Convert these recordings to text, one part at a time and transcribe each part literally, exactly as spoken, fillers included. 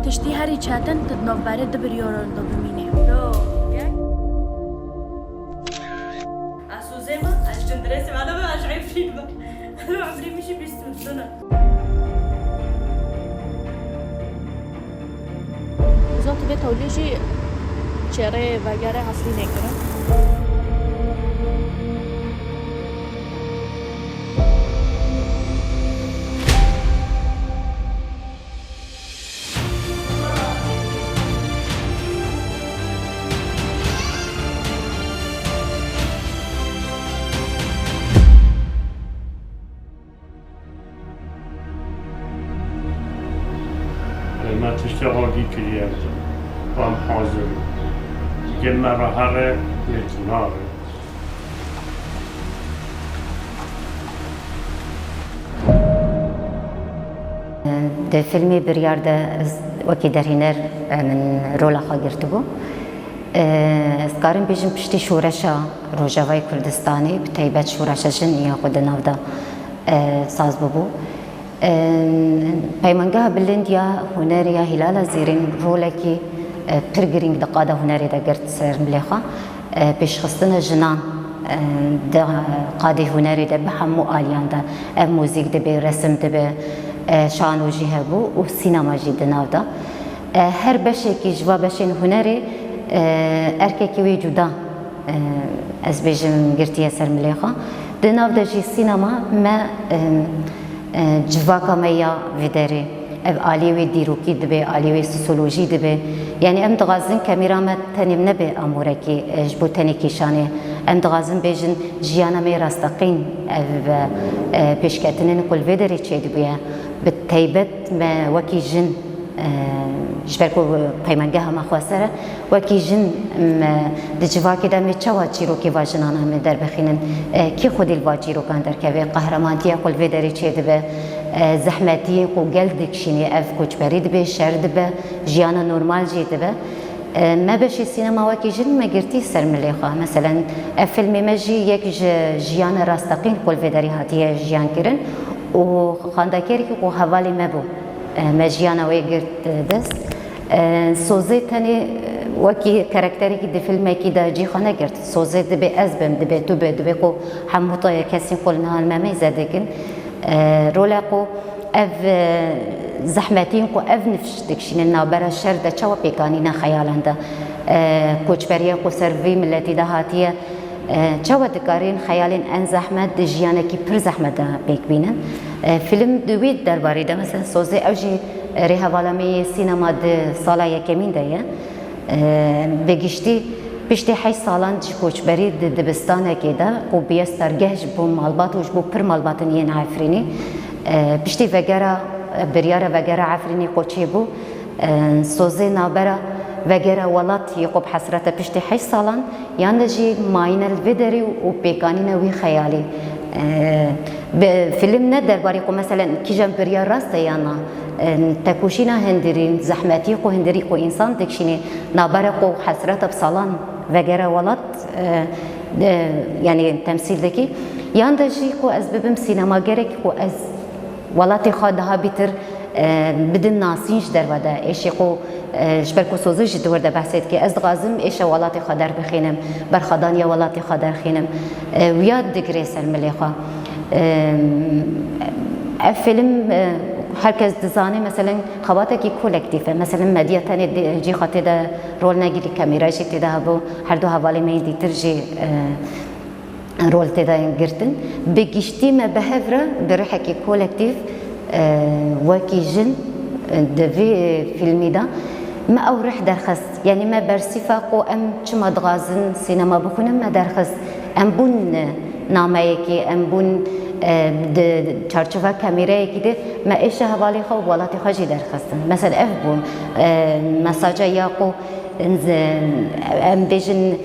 Tiştî herî çetin tu di navberê du biryoran de bimînî. Asûzê min, ez jindirêsê me, ez ê fîlm. Emrî min jî bîst û du ne. Bizan tu bê tewlî jî çêrê vegere eslî nêkirin. Ê, me tiştê agî kiriye, em hazir in. Gel me re here, lê tu nare. Di filmê Biryar de ez wekî derhêner, e, min rola xwe girtibû. E, ez dikarim bêjim piştî şoreşa Rojavayê Kurdistanê, bi taybet şoreşa jin ya ku di nav de, e, saz bibû. E, Peymangeha Bilind ya Hunerê ya Hîlala Zêrîn rolekî, e, pir girîng di qada hunerê de girt ser milê xwe. E, pêşxistina jinan, e, di qadê hunerê de bi hemû aliyan de, ev muzîk dibe, resim dibe, e, şano jî hebû û sînema jî di nav de. E, her beşekî ji va beşên hunerê, e, erkekî wê cuda, e, ez bêjim, girtiye ser milê xwe. Di nav de jî sînema me, e, e, civaka me ya vê derê. Ev aliyê wê dîrokî dibe, aliyê wê sosyolojî dibe. Yanî em dixwazin kamera me tenê nebe amorekî, e, ji bo tenê kîşanê. Em dixwazin bêjin jiyana me rasteqîn ev, e, pêşketinên ku li vê derê çêdibûye. Bi taybet me wekî jin, e, ji ber ku peymangeha me xweser e, wekî jin, em, di civakê de em ê çawa çîrokê va jinan em ê derbixînin? E, kî xwedî li va çîrokan derkeve? Qehremantiya ku li vê derê çêdibe, e, zehmetiyên ku gel dikişînê, ev koçberî dibe, şer dibe, jiyana normal jî dibe. E, me beşê sînema wekî jin me girtî ser milê xwe. Meselen, ev filmê me jî yek ji jiyana rasteqîn ku li vê derê hatiye jiyan kirin û xandakerekî ku hevalê me bû. E, me jiyana wê girt, e, dest. E, Sozê tenê, e, wekî karakterekî di filmekî de cî xwe negirt. Sozê dibê ez bim, dibê tu be, dibê ku hemû te-, kesên ku li niha li me mêze dikin. E, role ku ev, e, zehmetiyên ku ev nifş dikişînin navbera şer de çawa pêkanîne xeyalan de. E, koçberiya ku ser vî miletî de hatiye, E, çawa dikarin xeyalên en zehmet di jiyanekî pir zehmet de pêk bînin? E, fîlm di wî derbarî de, mesela Sozê, ew jî rêhevala me yê sînema di sala yekemîn de ye. E, bi giştî piştî heşt salan ji koçberî di dibistanekê de ku bûye stargeh ji bo malbat û ji bo pir malbatên yên Efrînî, e, piştî vegera, e, biryara vegera Efrînî ku çêbû, Sozê nabera vegera welat yê xwe bi hesrete piştî heşt salan, yan de jî mayîne li vê derê û pêkanîne wî xeyalî. Bi fîlm ne derbarê xwe, meselen, kîjan biryar rast e yan na, tekoşîna hundirî, zehmetî xwe hundirî xwe însan dikişînê, nabera xwe hesreta bi salan vegera welat, yanî temsîl dikî. Yan de jî xwe ez bibim sînemagerek xwe ez welatê xwe daha bîtir, e, bidin nasîn ji derve de. Êşê xwe, e, ji ber ku Sozê jî di wir de behsê dike, ez dixwazim êşa welatê xwe derbixînim, berxwedaniya welatê xwe derxînim. E, wiya digirê ser milê xwe. E, ev fîlm, e, her kes dizane, meselen, xebatekî kolektîf e. Meselen, medya tenê di-, cî xwe tê de rol negirî, kamera jî tê de hebû, her du hevalê me yên dîtir jî, e, rol tê de yên girtin. Bi giştî me bi hev re bi rihekî kolektîf, e, wekî jin, e, di vî fîlmî de me ew rih derxist. Yanî me bersîfa ku em çima dixwazin sînema bixwînin me derxist. Em bûn nameyekî, em bûn, e, di çarçova kamêreyekî de me êşa hevalê xwe û welatê xwe jî derxistin. Mesela ev bû, e, mesaja ya ku Em bêjin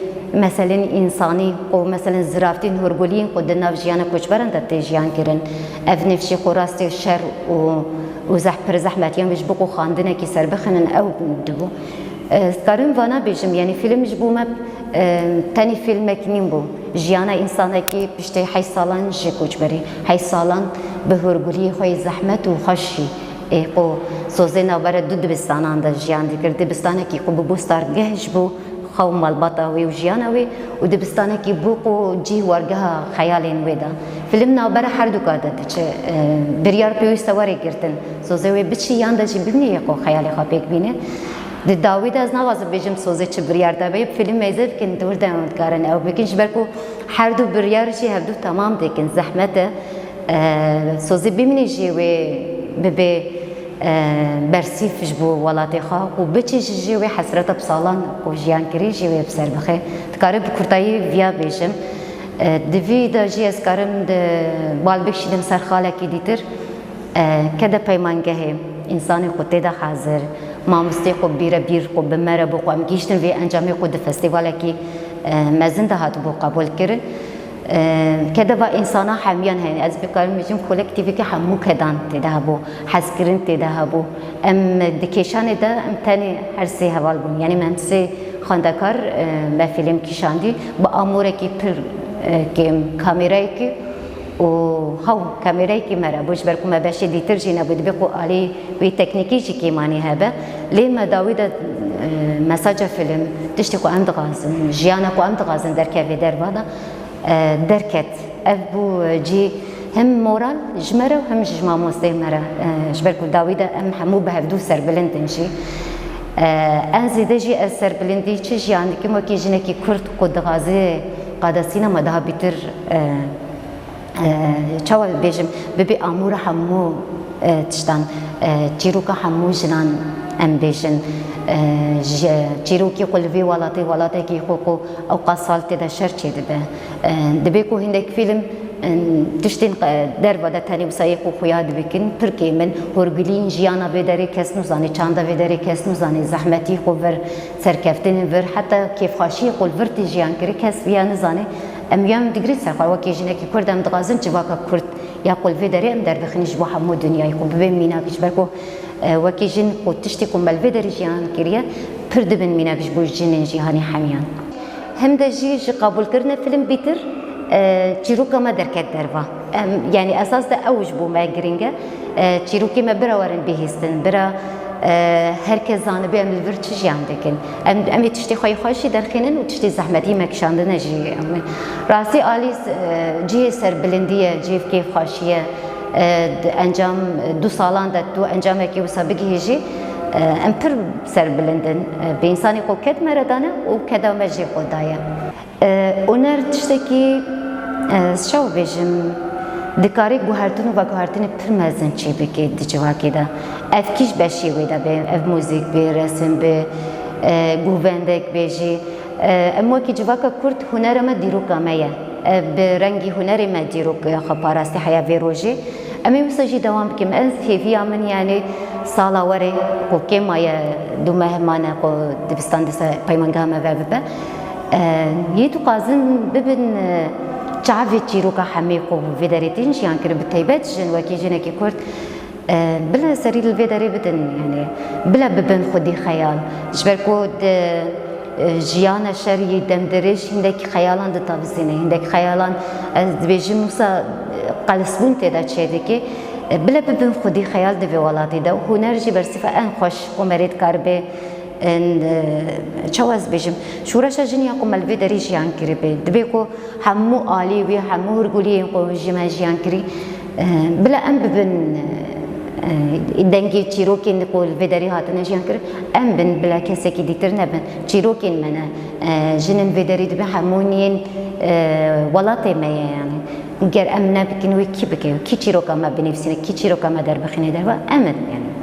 meselên însanî, ku meselen ziraftî û hûrguliyên ku di nav jiyana koçberan de tê jiyan kirin, ev nifşê ku rastê şer û, û zeh-, pir zehmetiyan ji bo ku xandinekî serbixinin ew dibû. Ez dikarim vana bêjim, yanî fîlm ji bo me, e, tenê fîlmek nîn bû. Jiyana însanekî piştê heşt salan ji koçberî, heşt salan bi hûrguliyê xwe yê zehmet û xweşî, Ê ku Sozê navbera du dibistanan de jiyan dikir, dibistanekî ku bûbû stargeh ji bo xwe û malbata wê û jiyana wê û dibistanekî bû ku cî wargeha xeyalên wê de. Fîlm navbera her duka de diçe. E, biryar pêwîst e were girtin. Sozê wê biçî yan de jî bimîne yê ku xeyalê xwe pêk bîne. Di dawî de ez naxwazim bêjim Sozê çi biryar dabe. Fîlm mêze bikin, dûr de em dikarin ew bikin. Ji ber ku her du biryar jî hevdu temam dikin. Zehmet e. E, Sozê bimîne jê wê bibe, e, bersîf ji bo welatê xwe û biçe ji jê wê hesreta bi salan ku jiyan kirî jê wê bi ser bixe. Dikare bi kurtayî viya bêjim. E, di vî de jî ez karim di bal bikşînim ser xalekî dîtir. E, ke de peymangehê, însanê xwe tê de hazir, mamostê xwe bîre bîr xwe bi me re bû xwe em gihîştin vê encamê xwe di festîvalekî, e, mezin de hatibû qebûl kirin. E, ke de va însana hemiyan hene, ez bikarim bêjim kolektivîkê hemû kedan tê de hebû, hezkirin tê de hebû. Em di kêşanê de em tenê her sê heval bûn. Yanî me em sê xwendekar, e, me fîlm kîşandî. Bi amorekî pir, e, kêm, kamêrayekî û hew kamêrayekî me re bû, ji ber ku me beşê dîtir jî nebû, dibê ku alî wî teknîkî jî kêmanî hebe. Lê me dawî de, e, mesaja fîlm, tiştê ku em dixwazin, jiyana ku em dixwazin derkeve derva de, e, derket. Ev bû, e, cî hem moral ji me re û hem ji mamosteyê me re, e, ji ber ku dawî de em hemû bi hevdû serbilind in jî. E, en zêde jî ez serbilindî çi jiyan dikim, wekî jinekî Kurd ku dixwaze qada sînema daha bîtir, e, e, çawa bêjim, bibe amûra hemû, e, tiştan, e, çîroka hemû jinan em bêjin, e, ji çîrokî xwe li vê welatê, welatekî xwe ku ewqas sal tê de şer çêdibe. E, dibê ku hindek fîlm, e, tiştên, e, derva de tenê wisa yê xwe xuya dibikin, pir kêm in, hûrgiliyên jiyana vê derê kes nizane, çanda vê derê kes nizane, zehmetî xwe vir, serkeftinên vir, heta kêfxweşiyê xwe li vir tê jiyan kirî, kes viya nizane. Em ya em digirin ser xwe, wekî jinekî Kurd em dixwazin civaka Kurd ya ku li vê derê em derbixin ji bo hemû dinyayê ku bibe mînak ji ber ku, e, wekî jin ku tiştê ku me li vê derê jiyan kiriye, pir dibin mînak ji bo jinên cîhanê hemiyan. Hem de jî ji qebûlkirina fîlm bîtir, e, çîroka me derket derva. Em, yanî esas de ew ji bo me giring e. E, çîrokê me bira werin bihîstin, bira, e, her kes zanibe em li vir çi jiyan dikin. Em, em ê tiştê xwe yê xweş jî derxînin û tiştê zehmetî me kişandine jî. Em, rastî alî, e, cihê serbilindî ye, cihê kêfxweşî ye. E, di encam, du salan de tu encamekî wisa bigihîjî, e, em pir serbilind in. E, bi însanê xwe ked me re dane û keda me jê xwe daye. E, huner tiştekî, e, ez çawa bêjim, dikare guhertin û veguhertinê pir mezin çêbike di civakê de. Ev kî ji beşê wê de be, ev muzîk be, resim be, e, govendek be jî. E, em wekî civaka Kurd hunera me dîroka me ye. E, bi rengî hunerê me dîrok, e, xwe parastî heya vê rojê. Em ê wisa jî dewam bikin. Ez hêviya min, yanî sala werê ku kêm maye du meh mane ku dibistan dîsa peymangeha me vebibe. E, yê dixwazin bibin, e, çavê çîroka hemê ku vê derê tên jiyan kirin, bi taybet jin wekî jinekî Kurd, e, bila serî li vê derê bidin, yanî bila bibin xwedî xeyal. Ji ber ku di, e, jiyana şer yê demdirêj hindek xeyalan ditavizîne, hindek xeyalan, ez dibêjim wisa, e, qelisbûn tê de çêdike. E, bila bibin xwedî xeyal di vê welatê de. Huner jî bersîfa en xweş ku merê dikaribe, en, e, çawa ez bêjim, şoreşa jin ya ku me li vê derê jiyan kiribe. Dibê ku hemû alî wî, hemû hûrguliyên ku ji me jiyan kirî, e, bila em bibin, e, dengê çîrokên ku li vê derê hatine jiyan kirin, em bin, bila kesekî dîtir nebin. Çîrokên me ne. E, jinên vê derê dibin hemû niyên, e, welatê me ye yanî. Ger em nebikin wê kî bike? Kî çîroka me binivîsîne? Kî çîroka me derbixîne derva? Em in yanî.